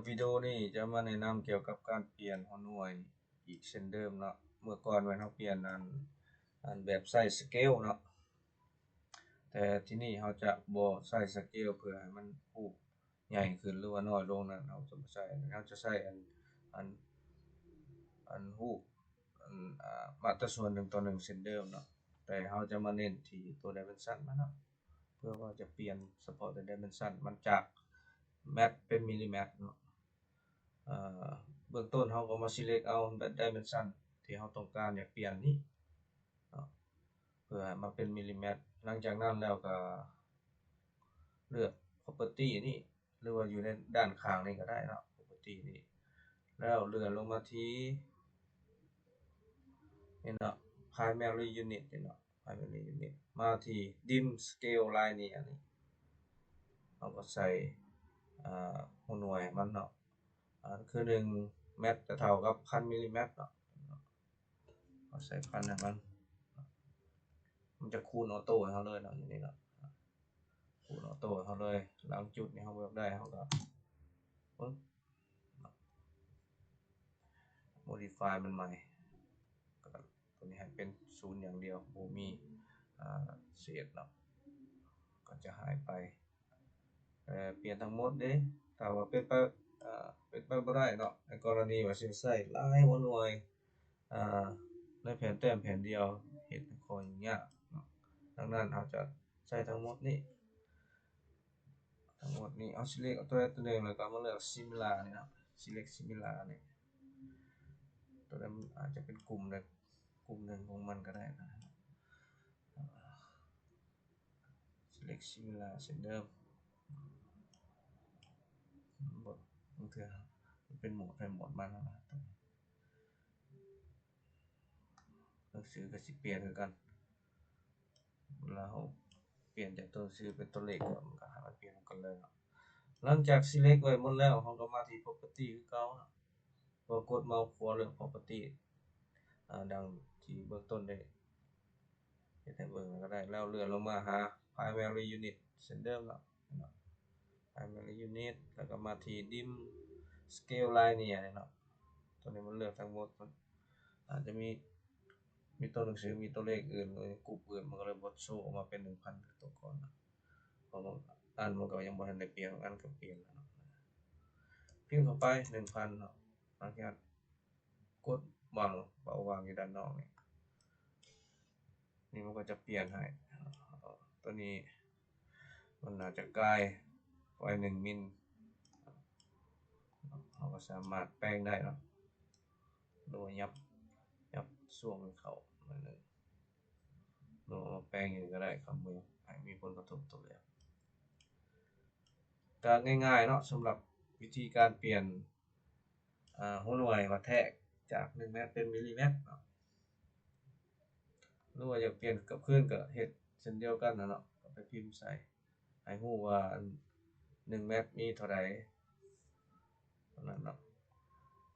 ວິດີໂອນີ້ຈະມາແນະນຳກ່ຽວກັບການປ່ຽນຫົວໜ່ວຍອີກເຊັ່ນເດີມເນາະ. ເມື່ອກ່ອນແມ່ນເຮົາປ່ຽນອັນ ອັນແບບໃຊ້ສະເກວເນາະ, ແຕ່ທີນີ້ເຮົາຈະບໍ່ໃຊ້ສະເກວເພື່ອໃຫ້ມັນຮູບໃຫຍ່ຂຶ້ນ ຫຼືວ່ານ້ອຍລົງນັ້ນ ເຮົາຈະບໍ່ໃຊ້. ເຮົາຈະໃຊ້ອັນ ອັນ ອັນຮູບ ອັນ ອາ ມາດຕະສ່ວນໜຶ່ງຕໍ່ໜຶ່ງເຊັ່ນເດີມເນາະ, ແຕ່ເຮົາຈະມາເນັ້ນທີ່ຕົວ dimension ມັນເນາະ. ເພື່ອວ່າຈະປ່ຽນສະເພາະແຕ່ dimension ມັນຈາກແມັດເປັນມິລລີແມັດເນາະ. ເອີ ເບື້ອງຕົ້ນເຮົາກໍມາ select ເອົາ dimension ທີ່ເຮົາຕ້ອງການຢາກປ່ຽນນີ້ເນາະ ເພື່ອໃຫ້ມາເປັນມິລລີແມັດ. ຫຼັງຈາກນັ້ນແລ້ວກໍເລືອກ property ນີ້ ຫຼືວ່າຢູ່ໃນດ້ານຂ້າງນີ້ກໍໄດ້ເນາະ property ນີ້ ແລ້ວເລື່ອນລົງມາທີ່ນີ້ເນາະ primary unit ນີ້ເນາະ primary unit ມາທີ່ dim scale linear ນີ້ ເຮົາກໍໃສ່ ອາ ຫົວໜ່ວຍໃຫ້ມັນເນາະ ອາ ຄືໜຶ່ງແມັດຈະເທົ່າກັບພັນມິລລີແມັດເນາະ. ເຮົາໃສ່ພັນໃຫ້ມັນ ມັນຈະຄູນອອໂຕ້ໃຫ້ເຮົາເລີຍເນາະ ຢູ່ນີ້ເນາະ ຄູນອອໂຕ້ໃຫ້ເຮົາເລີຍ. ຫຼັງຈຸດນີ້ເຮົາບໍ່ຢາກໄດ້ ເຮົາກໍປຶບ modify ມັນໃໝ່ ກໍຕົວນີ້ໃຫ້ເປັນສູນຢ່າງດຽວ ບໍ່ມີ ອາ ເສດເນາະ ກໍຈະຫາຍໄປ. ເອີ ປ່ຽນທັງໝົດເດ້ ຖ້າວ່າເປັນໄປ ເອີ ເປັນໄປບໍ່ໄດ້ເນາະ ໃນກໍລະນີວ່າຊິໃຊ້ຫຼາຍຫົວໜ່ວຍ ອາ ໃນແຜ່ນແຕ້ມແຜ່ນດຽວ ເຮັດໃຫ້ຂ້ອຍຫຍຸ້ງຍາກເນາະ. ດັ່ງນັ້ນເຮົາຈະໃຊ້ທັງໝົດນີ້ ທັງໝົດນີ້ ເຮົາ select ເອົາຕົວໃດຕົວໜຶ່ງ ແລ້ວກໍມາເລືອກ similar ນີ້ເນາະ select similar ນີ້ ຕົວນັ້ນອາດຈະເປັນກຸ່ມໃດກຸ່ມໜຶ່ງຂອງມັນກໍໄດ້ນະ. select similar ເຊັ່ນເດີມ ບາງເທື່ອມັນເປັນໂໝດໃຜໂໝດມັນນະ ໜັງສືກໍຊິປ່ຽນຄືກັນ ເວລາເຮົາປ່ຽນຈາກຕົວໜັງສືເປັນຕົວເລກ ມັນກໍໃຫ້ມັນປ່ຽນນຳກັນເລີຍເນາະ. ຫຼັງຈາກ select ໄວ້ໝົດແລ້ວ ເຮົາກໍມາທີ່ property ຄືເກົ່າເນາະ. ເພາະກົດເມົາຂວາເລືອກ property ອາ ດັ່ງທີ່ເບື້ອງຕົ້ນໄດ້ເຮັດໃຫ້ເບິ່ງກໍໄດ້ ແລ້ວເລື່ອນລົງມາຫາ primary unit ເຊັ່ນເດີມເນາະ primary unit ແລ້ວກໍມາທີ່ dim scale linear ນີ້ເນາະ. ຕົວນີ້ມັນເລືອກທັງໝົດ ມັນອາດຈະມີ ມີຕົວໜັງສື ມີຕົວເລກອື່ນ ກະກຸ່ມອື່ນ ມັນກໍເລີຍບໍ່ໂຊອອກມາເປັນໜຶ່ງພັນຄືຕົວກ່ອນເນາະ. ເພາະບາງອັນມັນກໍຍັງບໍ່ທັນໄດ້ປ່ຽນ ບາງອັນກໍປ່ຽນແລ້ວເນາະ. ພິມເຂົ້າໄປ ໜຶ່ງພັນເນາະ ຫຼັງຈາກກົດວາງ ເບົາວາງຢູ່ດ້ານນອກນີ້ ນີ້ມັນກໍຈະປ່ຽນໃຫ້. ຕົວນີ້ມັນໜ້າຈະກາຍໄປໜຶ່ງມິນ ເຮົາກໍສາມາດແປງໄດ້ເນາະ ຫຼືວ່າຫຍັບ ຫຍັບຊ່ວງມັນເຂົ້າໜ້ອຍໜຶ່ງ ຫຼືວ່າແປງຫຍັງກໍໄດ້ ຄັນບໍ່ຢາກໃຫ້ມີຜົນກະທົບຕໍ່ແລ້ວ. ກໍງ່າຍໆເນາະ ສຳລັບວິທີການປ່ຽນ ອາ ຫົວໜ່ວຍວັດແທກຈາກໜຶ່ງແມັດເປັນມິລລີແມັດເນາະ. ຫຼືວ່າຢາກປ່ຽນກັບຄືນກໍເຮັດເຊັ່ນດຽວກັນນະເນາະ ກໍໄປພິມໃສ່ ໃຫ້ຮູ້ວ່າ ອັນ ໜຶ່ງແມັດມີເທົ່າໃດ ເທົ່ານັ້ນເນາະ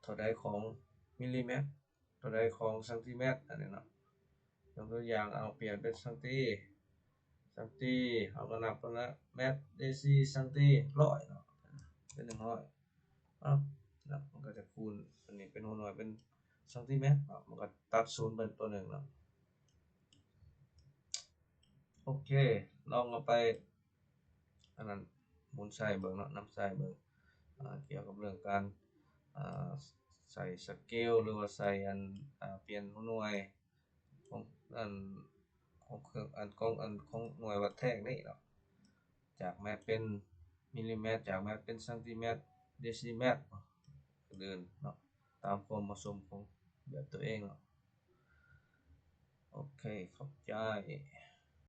ເທົ່າໃດຂອງມິລລີແມັດ ເທົ່າໃດຂອງຊັງຕີແມັດ ອັນນີ້ເນາະ. ຍົກຕົວຢ່າງ ເອົາ ປ່ຽນເປັນຊັງຕີ ຊັງຕີ ເຮົາກໍນັບເບິ່ງລະ ແມັດ ເດຊີ ຊັງຕີ ຮ້ອຍເນາະ ເປັນໜຶ່ງຮ້ອຍ ເອົາ ແລ້ວມັນກໍຈະຄູນ ອັນນີ້ເປັນຫົວໜ່ວຍເປັນຊັງຕີແມັດເນາະ ມັນກໍຕັດສູນໄປຕົວໜຶ່ງເນາະ. ໂອເຄ ລອງເອົາໄປ ອັນນັ້ນ ໝູນໃຊ້ເບິ່ງເນາະ ນຳໃຊ້ເບິ່ງ ອາ ກ່ຽວກັບເລື່ອງການ ອາ ໃສ່ສະເກວ ຫຼືວ່າໃສ່ ອັນ ອາ ປ່ຽນຫົວໜ່ວຍຂອງ ອັນ ຂອງເຄື່ອງ ອັນ ຂອງ ອັນ ຂອງໜ່ວຍວັດແທກນີ້ເນາະ ຈາກແມັດເປັນມິລລີແມັດ ຈາກແມັດເປັນຊັງຕີແມັດ ເດຊີແມັດ ອື່ນໆເນາະ ຕາມຄວາມເໝາະສົມຂອງແບບຕົວເອງເນາະ. ໂອເຄ ຂອບໃຈ.